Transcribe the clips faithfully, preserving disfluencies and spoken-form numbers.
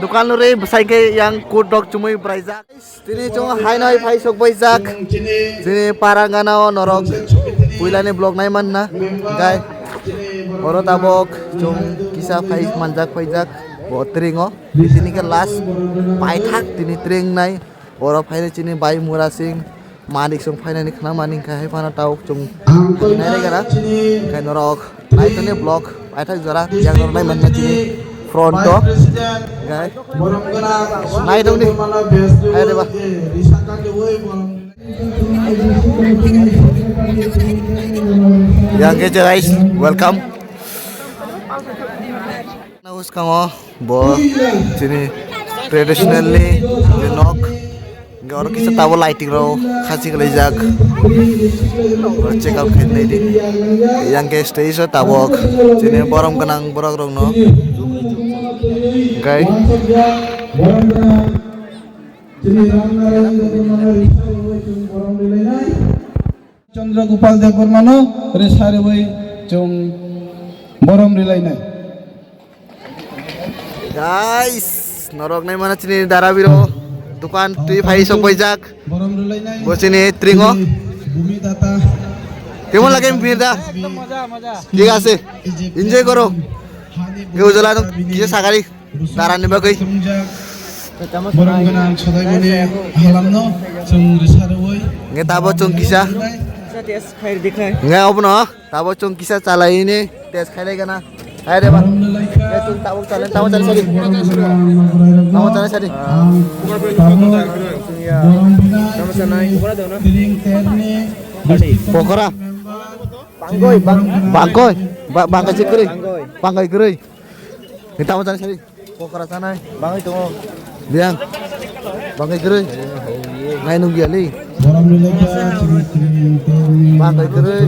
Dukan lori bwsai khe yang kut dok chumui braijak. Tini chwng haino hai phai sok baijak. Chini parangana o norok puilani vlog nai manna. Gai oro tabok chwng kisa phai manjak paijak bo tringo. Tini khe last paithak tini tring nai. Oro phaino chini bai Murasing Manik song phainani khna mani khe hai phano tau chwng nai rega na. Khe norok nai toni vlog paithak jora yang norok nai manna chini front o. Gai nai tongni hai reba. Yang ke guys, welcome. Nang bwskango bo chini traditional ni je nok, hwnkhe oro kisa tabuk lighting rok khasi kwlaijak, oro check out khainai di. Yang khe stage o tabuk chini borom gwnang borok rok no hwnkhe Chini Ram Narayan Debbarmano risa rwui chwng borom rilainai. Chandra Gopal Debbarmano risa rwui chwng borom rilainai. Guys, norok nai mana chini dara biro dukan twi phai sok baijak. Borom rilainai. Bo chini tringo. Chini Bhumi Data. Kemon lage Bhumi Da? Ekdom maja, maja. Thik ase. Enjoy koro. Ke ujala dong, kisa sagari. Darani bagwi. Borok gwnang sadaimani halamno chwng risa rwui. Nge tabo chwng kisa. Nge obono tabo chwng kisa chalaini test khailai gana. Hai de ba. Nge chwng tabo chale, tabo chale sadi. Tabo chale sadi. Pokora. Bangkoi, bang- bangkoi, ba- bangkoi chikri. Bangkoi. Bangkoi kwrwi. Nge tamo chani sari. Pokora chanai. Bangwi tongo. Biyang. Bangkoi kwrwi. Nai nung biyali. Bangkoi kwrwi.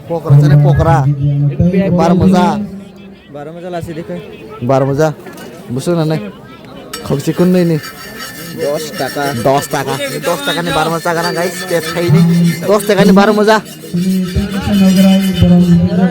Pokora chanai pokora. Bar moja. Baro moja lasi dekhe. Bar moja. Busu nanai. Khokchi kunui ni. Dos taka. Dos taka. Dos taka ni bar moja chagana guys. Tet khaini. Dos taka ni bar moja.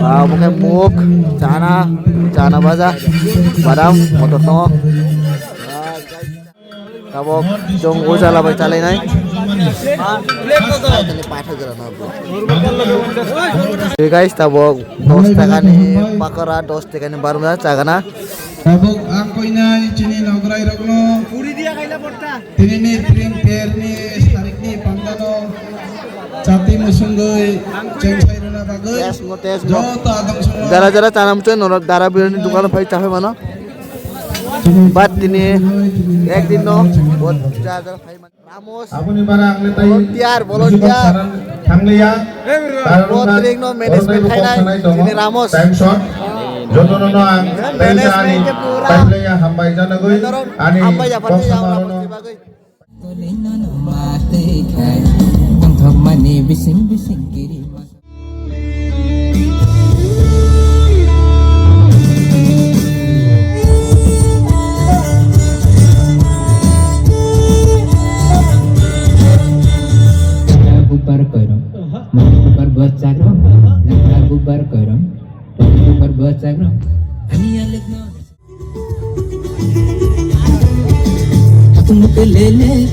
Ah, bukan muk. Chana. Chana baja. Badam. Motor tongo. Tabok chwng ujala bai chalainai. Hey guys, tabok dos taka ni pakora, dos taka ni barma chagana. Tabok ang koinai chini nograi rokno. Tini ni tring ter ni sarik ni pandano chati musungoi chengsai rwna bagwi. Test mo, test mo. Joto adong songo. Jara jara chana muchung norok dara birani dukan phai chafai mano. Bat tini ekdin no bot ja ja phai man. Ramos. Aboni bara ang le tai volunteer, volunteer. Sarang thangliya. Bot ring no management khainai tini Ramos. Time short. Jotono no ang tei ani management ke pura. Taileya hambai janagwi ani hambai japar ya Ramos ni bagwi. Tongthokmani bising bising kiri. Bubar koirong, bubar bwchakrok, bubar koirong, bubar bwchakrok. Ani alek no. Hatung buke lele,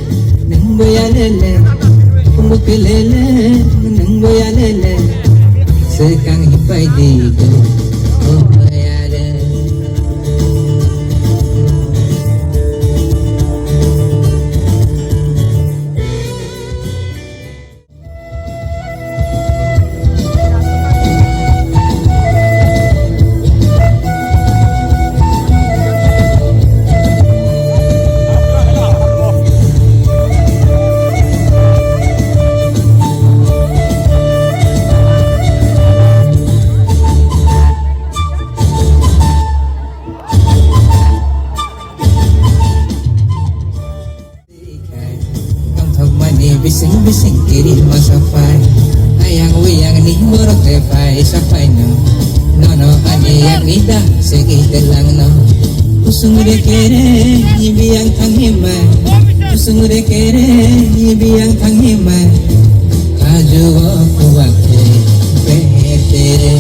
nang boya lele. Hatung buke lele, nang boya lele. Sekang hipai di tu, oh boya le. Tongthokmani bising bising kiri masa pai. Ayang uyang ni borok de pai sapai no. Nono ani yang ni da segi telang no. Kusung re kere ni biyang thang himai. Kusung re kere ni biyang thang himai. Kaju o kuwak te beher tere.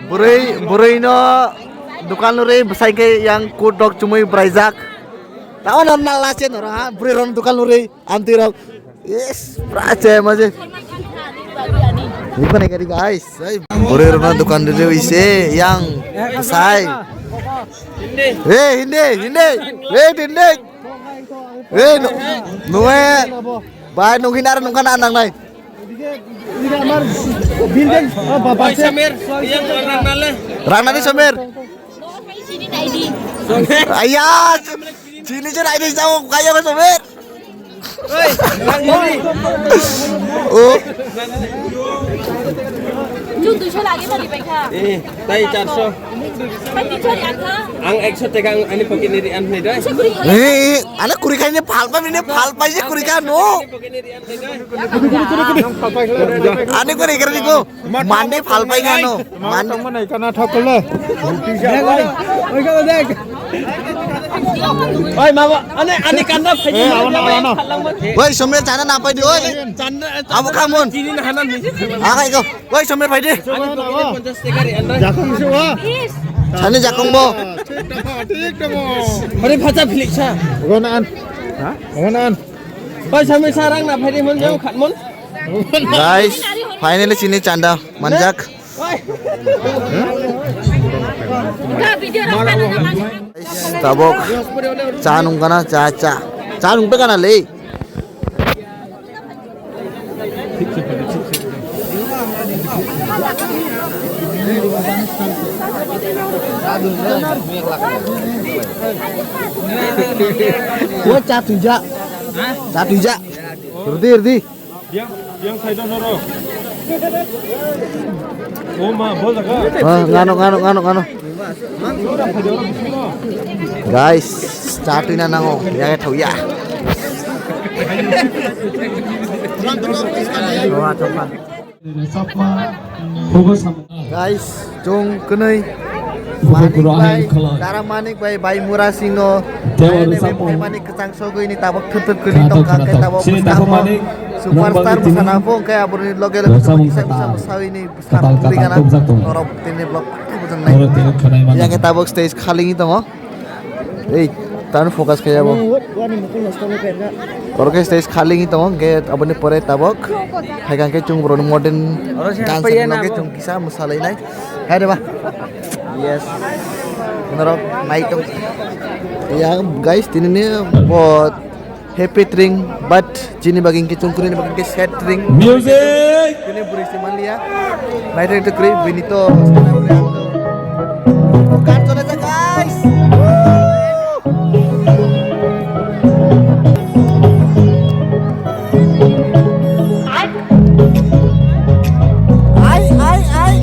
Bwrwi, bwrwi no dukan lurwi bwsai khe yang coat rok chumui braijak. Tamo no nang lache noro ha, bwrwi rok dukan lurwi, amtwi rok. Yes, brache maje. Ibu naikari guys, hey. Bwrwi rok no dukan lurwi se yang bwsai. Hey, hindi, hindi. Hey, hindi. Hey, no, no, eh. Bai, nungkin aro nungkan anang nai. Oi, Samir, yang rang nale. Rang nani Samir. Ayah, sini je naidi jauh kaya ko Samir. Oi, rang nani. Oh. Chu duiso lagi mali pai kha. Eh, tai charso. Pai tinso ri ang kha. Ang ekso teka ang ani pocket ni ri an nai dai. Eh, eh, ana kuri khai ni phal pa bini phal pa je kuri kha no. Ani ko reker ni ko. Mande phal pai kha no. Mande. Oi, mama, ani, ani kanna phai. Oi, Somir, chana na pai di, oi. Abo khamon. Chini na hanan ni. Akai ko. Oi, Somir, phai di. Ani pocket ni ponchas teka ri an dai. Jakong se wa. Sani jakong bo. Thik tamo, thik tamo. Ore phacha philik sa. Ogonan. Ha? Ogonan. Oi, Samir sa rang na phai di mon jang khat mon. Guys, finally chini chanda manjak. Oi. Guys, tabok cha nung kana cha cha. Cha nung kana le. O cha tuja. Cha tuja. Rdi, rdi. Yang, yang side noro. Oh ma, bol jaga. Ah, ngano, ngano, ngano, ngano. Guys, cha twi na nango, ya thau ya. Guys, chwng kwnwi Manik bai, Dara Manik bai, bai Mura Singh no naina bai phaimani kwchang sogwi ni tabok thwp thwp kwnwi tongkha, hwnkhe tabok bwskango superstar bwsana pho, hwnkhe aboni loge loge kisa kisa bwsawini. Katal katal tubjak tongo. Norok tini vlog bujang nai. Norok tini khwnai mano. Yang tabok stage khali ni tongo. Ei, tan focus kaya bo. Oro khe stage khali ni tongo, hwnkhe aboni pore tabok. Hai khe chwng borok modern dance ni loge chwng kisa mwsalai nai. Hai de ba. Yes. Norok nai tong. Ya guys, tini ni bo Happy tring, but chini bagwi hwnkhe chwng kwrwini bagwi hwnkhe sad tring. Music! Bini bwrwi se manliya. Naithok naithok kwrwi, bini to sana bwrwi ang to. Kan chole jak, guys! Ai, ai, ai.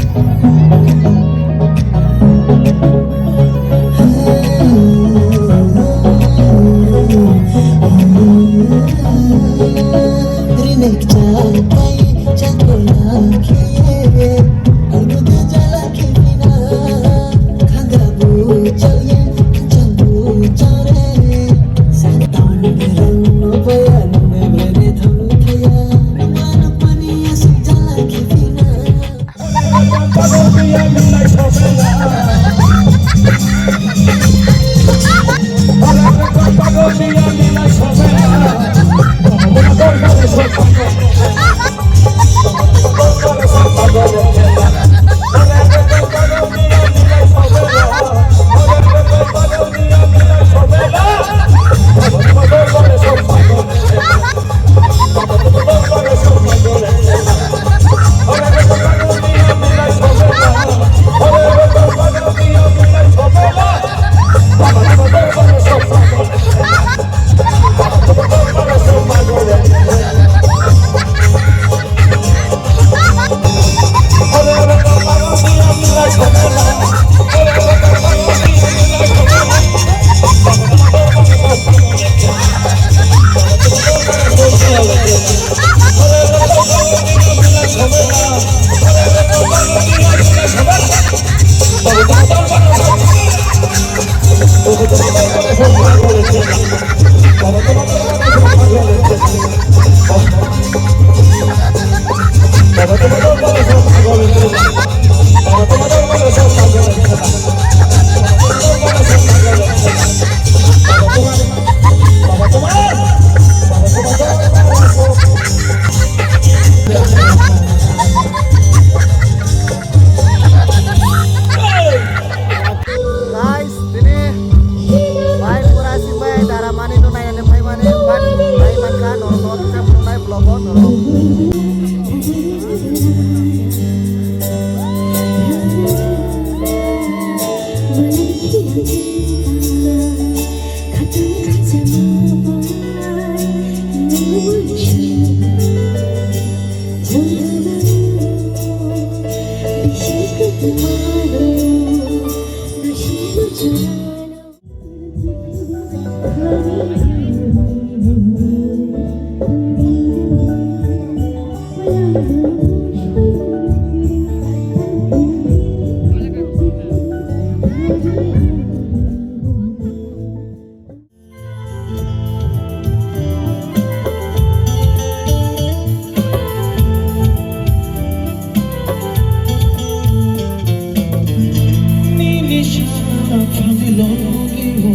Nini saphangni logi o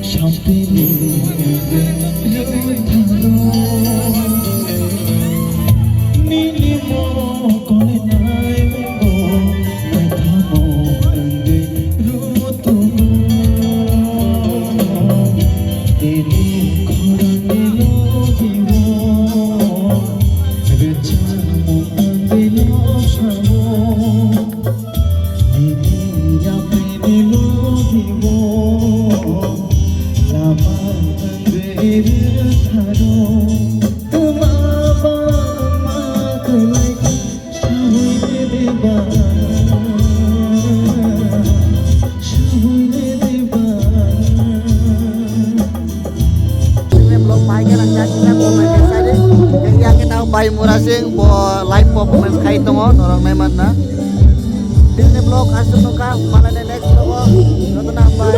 sampini rwtharo. Nini mokole naibo naithamo wngwi rwtongo. Nini khorangni logi o rwchapmung wngwi lobsao. Nini yapri ni logi o lama wngwi rwtharo. Wngma ba wngma kwlai kha, sabui de deba, sabui de deba. Chini vlog bai khe nang jak jak comment khe sai di. Yang kita bai Murasing bo live performance khai tongo norok nai manna. Chini vlog aswk nungkha, malai next vlog o joto no hambai.